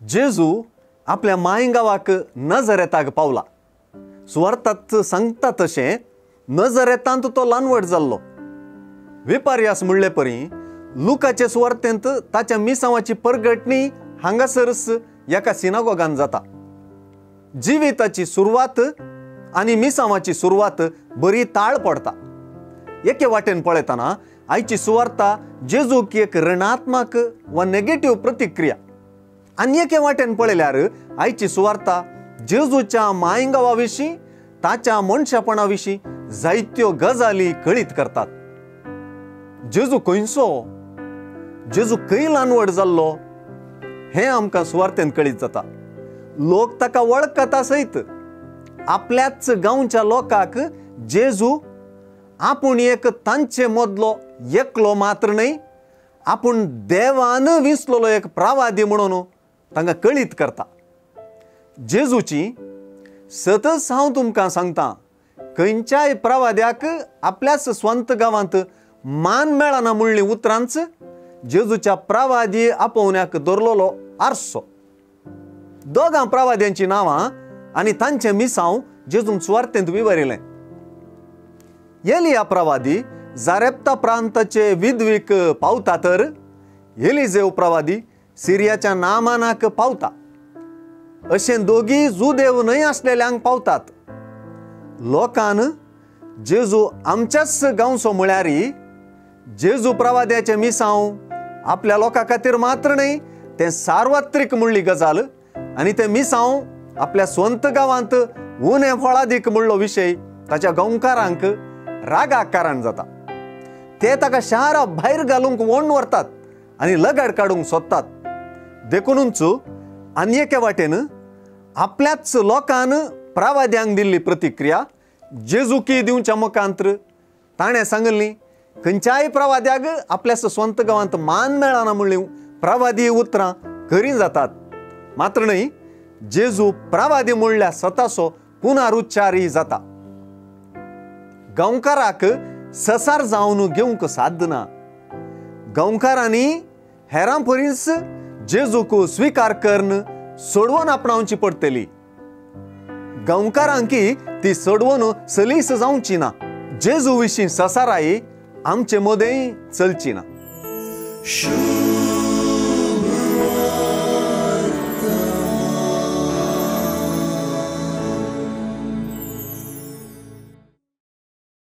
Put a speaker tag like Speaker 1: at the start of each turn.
Speaker 1: जेजू आपल्या मायगांवाक नजरेताक पावला. सुवार्थात सांगता तशें नजरेतांत तो ल्हानवड जाल्लो. विपर्यास म्हणले परी लुकाचे सुवार्थेंत ताच्या मिसांवाची परगटणी हांगासरच एका सिनागोगान जाता. जिविताची सुरवात आनी मिसांवाची सुरवात बरी ताळ पडता. एके वाटेन पळयतना आयची सुवार्ता जेजूक एक ऋणात्मक वा नेगेटीव प्रतिक्रिया आनी एके वाटेन पळयल्यार आयची सुवार्ता जेजूच्या मायगांवा विशीं ताच्या मनशापणा विशीं जायत्यो गजाली कळीत करतात. जेजू खंयचो, जेजू खंय ल्हानवड जाल्लो हें आमकां सुवार्तेन कळीत जाता. लोक ताका वळखता सयत आपल्याच गांवच्या लोकांक जेजू आपूण एक तांचे मदलो एकलो मात्र न्हय, आपूण देवान विसलेलो एक प्रवादी म्हणून तांकां कळीत करता. जेजूची सतच हांव तुमकां सांगता, खंयच्याय प्रवाद्याक आपल्याच स्वंत गांवांत मान मेळना म्हणली उतरांच जेजूच्या प्रवादी आपोवण्याक दवरलेलो आरसो. दोगां प्रवाद्यांची नांवां आनी तांचें मिसांव जेजून सुवार्थेंत विवरिलें. एलिया प्रवादी जारेप्ता प्रांताचे विधवीक पावता तर एलिजेव प्रवादी सिरियाच्या नामानाक पावता. अशें दोगी जुदेव न्हय आसलेल्यांक पावतात. लोकान जेजू आमच्याच गांवचो म्हळ्यार जेजू प्रवाद्याचें मिसांव आपल्या लोकां खातीर मात्र न्हय, तें सार्वत्रीक म्हणली गजाल आनी तें मिसांव आपल्या स्वंत गांवांत उणें फळादीक म्हणलो विशय ताच्या गांवकारांक रागाक कारण जाता. ते ताका शारा भायर घालूंक वोण व्हरतात आनी लगड काडूंक सोदतात. देखूनच आनी एके वाटेन आपल्याच लोकान प्रवाद्यांक दिल्ली प्रतिक्रिया जेजुकी दिवच्या मुखांत्र ताणें सांगिल्ली खंयच्याय प्रवाद्याक आपल्या स्वंत गांवांत मान मेळना म्हणली प्रवादी उतरां खरीं जातात. मात्र न्हय, जेजू प्रवादी म्हणल्यार स्वताचो पुनरुच्चारय जाता. गांवकाराक ससार जावन घेवंक साध्य ना. गांवकारांनी हेरां परीच जेजूक स्विकार करून सोडवून आपणावची पडटली. गांवकारांकी ती सोडवून सलीस जावची ना. जेजू विशीं ससाराय आमचे मदें चलची ना.